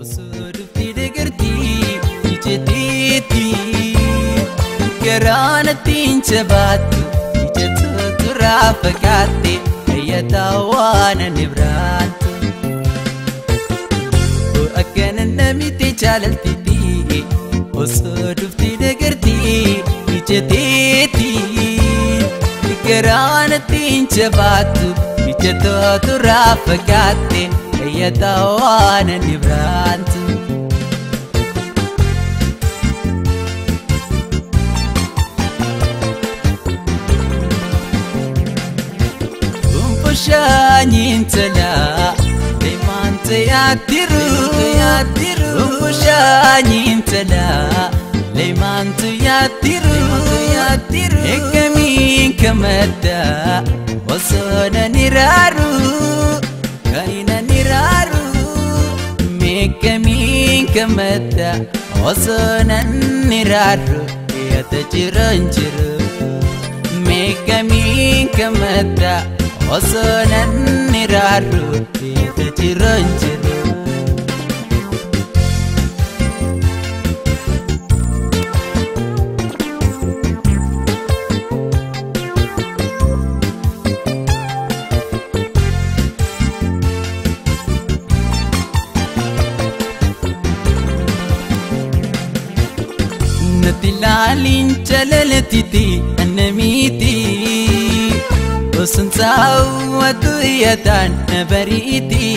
Osoo dhufti deeggartii ijjeteetti garaan ittiin jabaattu ija tuuturaa fakkaate ayyataa waan ani biraantu. Akkana namitti jaalaltiiti osoo dhufti deeggartii ijjeteetti garaan ittiin jabaattu ija tuuturaa fakkaate ayyataa waan ani biraantu. Shaanyintala leemaanta yaadiru yaadiru shaanyintala leemaanta yaadiru yaadiru eegamiin kamadda osoo naniraaru kaina niraaru meegamiin kamadda osoo naniraaru yaada jiran jiru meegamiin kamadda. Osoo naniraaru yaada jiran jiru. Natti laaliin jalalatiti annamiiti. Osun taa'u yaadaan na bariiti.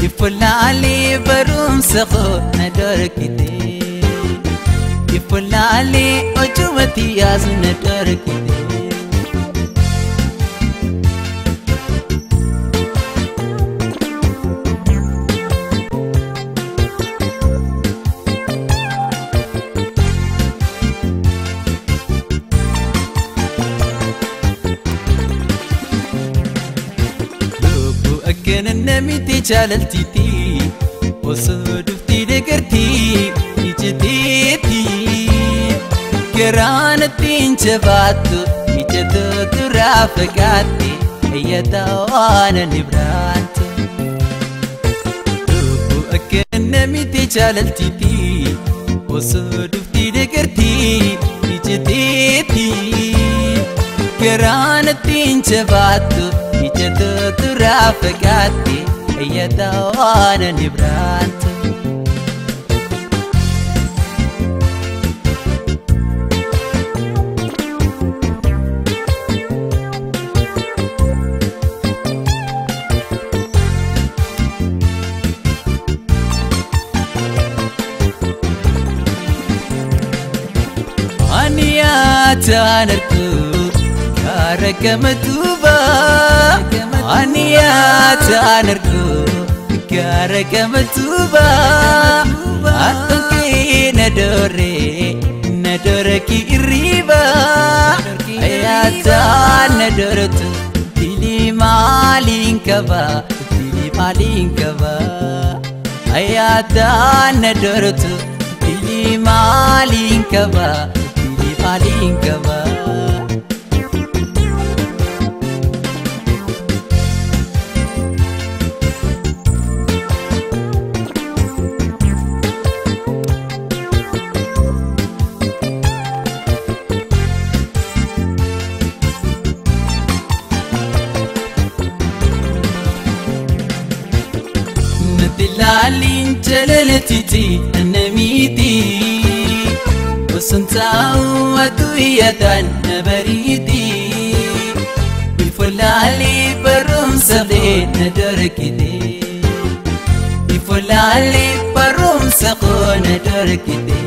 Ifolaalee barumsa koo na dhorkite. Ifolaalee ojumatti yaasu na dhorkite. Akkana namitti jaalaltiiti osoo dhufti deeggartii ijjeteetti garaan ittiin jabaattu ija tuuturaa fakkaate ayyataa waan ani biraantu. Akkana namitti jaalaltiiti osoo dhufti deeggartii ijjeteetti garaan ittiin jabaattu. Ija tuuturaa fakkaate ayyataa waan ani biraantu. Ani yaataan argu kaara gama duubaa. Ani yaataan argu gaara gama duubaa. Akkan kee na dooree na doora kirriibaa. Yaataan na dooratu dilii maaliin qaba dilii maaliin qaba. Yaataan na dooratu dilii maaliin qaba dilii maaliin qaba. Natti laaliin jalalatiti annamiiti. Osoon taa'u aduu yaadaan na bariiti. Ifolaalee barumsa kee na dhorkite. Ifolaalee barumsa koo na dhorkite.